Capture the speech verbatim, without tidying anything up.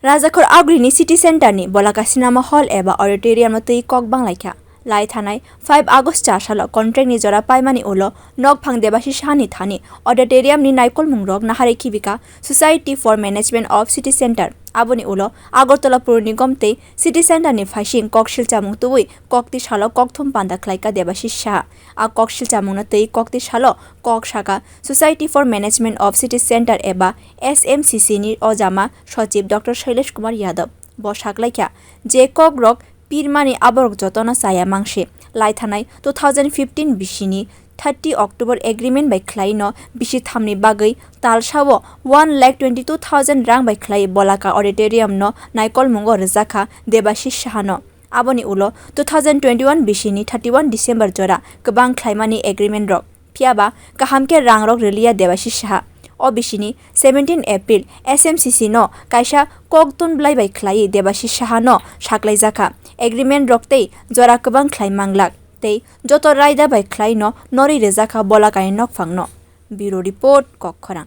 Rajakhor Agri ni City Center ni Bolaka Cinema Hall eba Auditorium no twi kok banglaikha. Lai thanai five August cha salo contract ni jora paimani ulo nokphang Debashish Saha ni thani auditorium ni naikolmung rok nahari khibika Society for Management of City Center. Aboni ulo Agartala Pur Nigom tei City Center ni phaising kok silchamung tubui kokti salo kokthum panda khlaika Debashish Saha. A kok silchamung no twi kokti salo kok saka Society for Management of City Center eba S M C C ni ojama sochib Doctor Shailesh Kumar Yadav. Bo saklaikha je kok rok pirmani aborok jotono chaya mangse. Lai thanai two thousand fifteen bisini thirty October agreement bai khlaino bisi thamni bagwi talsao one lakh twenty two thousand rang bai khlai Bolaka Auditorium no naikolmungo rwjakha Debashish Saha no. Aboni ulo two thousand twenty one bisini thirty one December jora kwbang khlaimani agreement rok. Phiyaba kaham khe rang rok rwliya Debashish Saha. O bisini seventeen April S M C C no kaisa kok tun blai bai khlai Debashish Saha no saklaijakha. Agreement rok tei jora kwbang khlai manglak tei joto raida bai khlai no norwi rwjakha Bolaka ni nokphang no. Bureau Report, Kokkhorang.